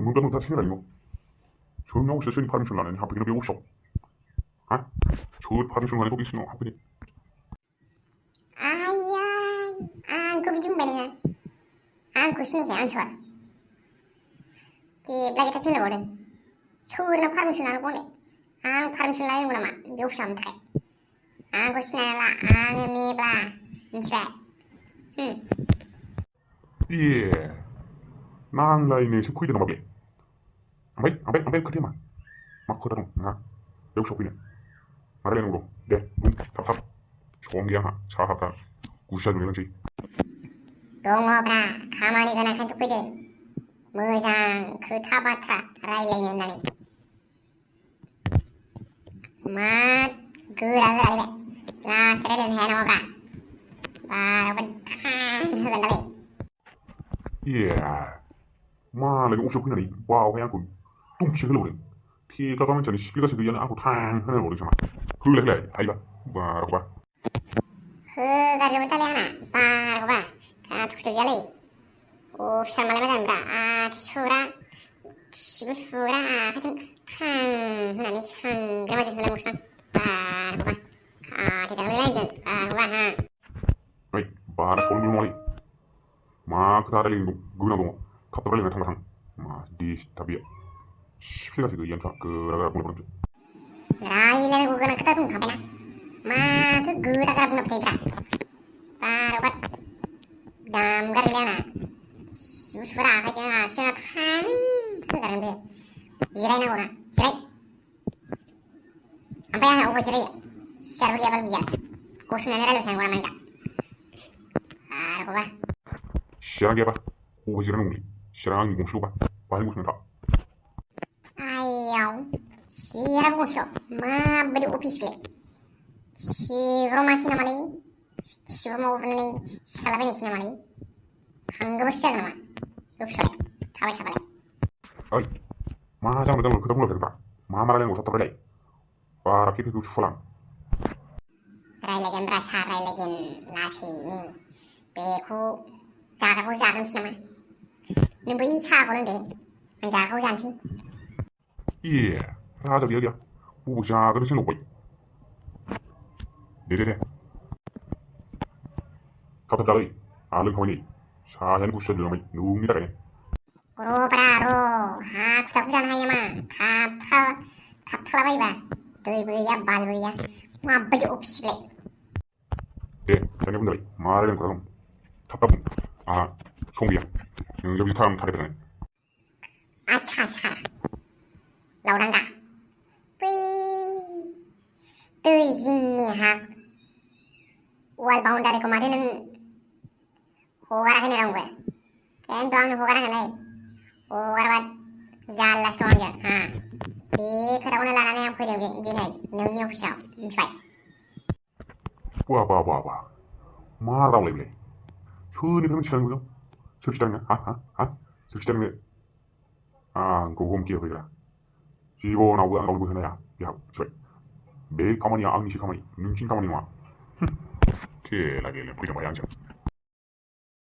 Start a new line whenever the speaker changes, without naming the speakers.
มึงกับมึงทัดเชื่ออะไรอยู่조용하고 있어. 파밍 나는 하프기는 배우고 싶어. 아? 저 파밍 나는 거기 있어. 하프기.
Ayah, aku berjumpa dengan aku sini kan Ansor. Ki belajar kecil lah bodoh. Chur nak farm sunan boleh. Farm sunan yang mana mak, biar usah mudah. Aku sini lah, ni bela, insya.
예. nang lainnya sih kuy dengan mabek. Ambil kerja mah. Mak kau datang, jauh shoppingnya. Mari lain dulu. Deh, tap. Chong ha, sahab ka. Kusha dulu sih.
Tunggu pra, kamari kena kan tuh pede. Mujang, kutabatra, rai lainnya nani. Mat, gura be. Lah, serelin hena mo pra. Baru bentar, hugan dali.
예. lain usah punya nih. Wow, kayak aku. Tung sih kalau boleh. Kita kan mencari skill kasih dia aku tang, hana boleh sama. Huleh, ayo, baru.
Dari bentar ya nak, baru. Kan tuh jali. Sama lama kan, surah, kacang, nani sang, dia macam film musang, baru. Kita lanjut, baru.
Baik, baru kalau belum mulai. 막 그다음에 그나도 갑자기 탕탕 막 디스타비아 시피가 지금 연타 그라가 보는 거
라이레는 그거는 그다 좀 가베나 마그 그다가 보는 거 있다 바로 밭 담가리려나 수수라 하자 시나 탕 그다는데 이래나 오나 지레 안 봐야 오고 지레 샤르비야 발비야 고수나 내라를 생각하는 만가 바로 봐
시랑게 봐 오지라는 우리 시랑이 공수로 봐 말고 싶다
아이요 시랑 공수 마 beri official 시로 마시나 말이 시로 먹으니 살아배니 시나 말이 한급을 시작하는 말 없어래 다발 잡아래
어이 마장을 그다 불러 되겠다 마마라는 거 샀다 para kita tu fulang
rai legen rasa rai legen nasi ni beku 자가고 작은 시나마 너뭐 이 차고는데 안 자가고 않지?
예 하자 어디야 뭐 작은 신로 보이 네네네 갑자기 자리 알을 거니 사연 구셔 들어면 누굽니다 그래
오로브라로 구자구자 하이마 탑타바이바 너희부야 말부야 완벽히 옵시래
네 자녀분들이 말하는 거랑 답답은 총비야 여기 다음 다리잖아요
아차차 라우란가 뿌이 뜨이진니학 월바운다리 그 말에는 호가라 해내라는 거야 걘도 하는 호가라 해내 호가라 잘라 스트롱전 이 그다 오늘 나라네 안 보이는 기네 능력 없어 좋아
와 말하라고 그래 흔히 그러면 치라는 거죠 설치장이야 설치장이 그거 홈기에 보이라 지고 나오고 안 나오고 해놔야 야 저기 매 가만히야 앙시 가만히 능신 가만히 와 걔라게 보이자 마 양심